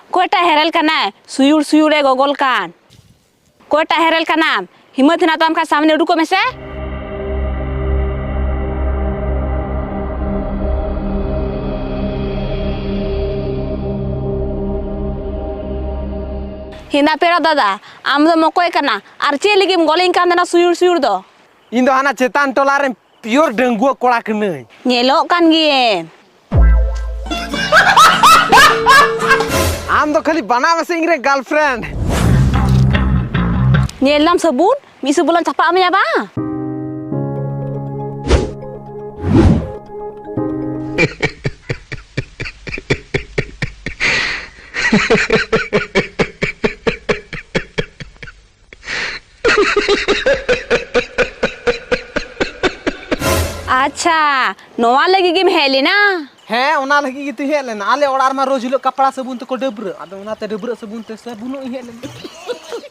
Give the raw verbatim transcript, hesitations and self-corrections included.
ᱚᱠᱚᱭᱴᱟᱜ ᱦᱮᱨᱮᱞ ᱠᱟᱱᱟᱭ, ᱥᱩᱭᱩᱲ ᱥᱩᱭᱩᱲ ᱮ ᱜᱚᱜᱚᱞ ᱠᱟᱱ? ᱚᱠᱚᱭᱴᱟᱜ ᱦᱮᱨᱮᱞ ᱠᱟᱱᱟᱢ? ᱦᱤᱢᱟᱹᱛ ᱦᱮᱱᱟᱜ ᱛᱟᱢ ᱠᱷᱟᱱ ᱥᱟᱢᱱᱮ ᱩᱰᱩᱠᱚᱜ ᱢᱮᱥᱮ᱾ ᱦᱮᱸᱫᱟ ᱯᱮᱲᱟ ᱫᱟᱫᱟ, ᱟᱢ ᱫᱚᱢ ᱚᱠᱚᱭ ᱠᱟᱱᱟ? ᱟᱨ ᱪᱮᱫ ᱞᱟᱹᱜᱤᱫ ᱮᱢ ᱜᱚᱞᱤᱧ ᱠᱟᱱ ᱛᱟᱦᱮᱱᱟ ᱥᱩᱭᱩᱲ ᱥᱩᱭᱩᱲ ᱫᱚ? ᱤᱧ ᱫᱚ ᱦᱟᱱᱟ ᱪᱮᱛᱟᱱ ᱴᱚᱞᱟ ᱨᱮᱱ pure ᱰᱟᱺᱜᱩᱣᱟᱹ ᱠᱚᱲᱟ ᱠᱟᱹᱱᱟᱹᱧ᱾ ᱧᱮᱞᱚᱜ ᱠᱟᱱ ᱜᱮᱭᱮᱢ᱾ ᱟᱢ ᱫᱚ ᱠᱷᱟᱹᱞᱤ ᱵᱟᱱᱟᱣ ᱢᱮᱥᱮ ᱤᱧ ᱨᱮᱱ girlfriend᱾ ᱧᱮᱞ ᱫᱟᱢ ᱥᱟᱹᱵᱩᱱ, ᱢᱤᱫ ᱥᱟᱹᱵᱩᱱ ᱞᱟᱝ ᱪᱟᱯᱟᱜ ᱢᱮᱭᱟ ᱵᱟᱝ? ᱟᱪᱪᱷᱟ, ᱱᱚᱣᱟ ᱞᱟᱹᱜᱤᱫ ᱜᱮᱢ ᱦᱮᱡ ᱞᱮᱱᱟ? ᱦᱮᱸ, ᱚᱱᱟ ᱞᱟᱹᱜᱤᱫ ᱜᱮᱛᱚᱧ ᱦᱮᱡ ᱞᱮᱱᱟ᱾ ᱟᱞᱮ ᱚᱲᱟᱜ ᱨᱮᱢᱟ ᱨᱳᱡᱽ ᱦᱤᱞᱳᱜ ᱠᱟᱯᱲᱟ ᱥᱟᱵᱚᱱ ᱛᱮᱠᱚ ᱰᱟᱹᱵᱽᱨᱟᱹᱜ, ᱟᱫᱚ ᱚᱱᱟᱛᱮ ᱰᱟᱹᱵᱽᱨᱟᱹᱜ ᱥᱟᱵᱚᱱ ᱛᱮ ᱥᱟᱵᱚᱱᱚᱜ ᱤᱧ ᱦᱮᱡ ᱞᱮᱱᱟ᱾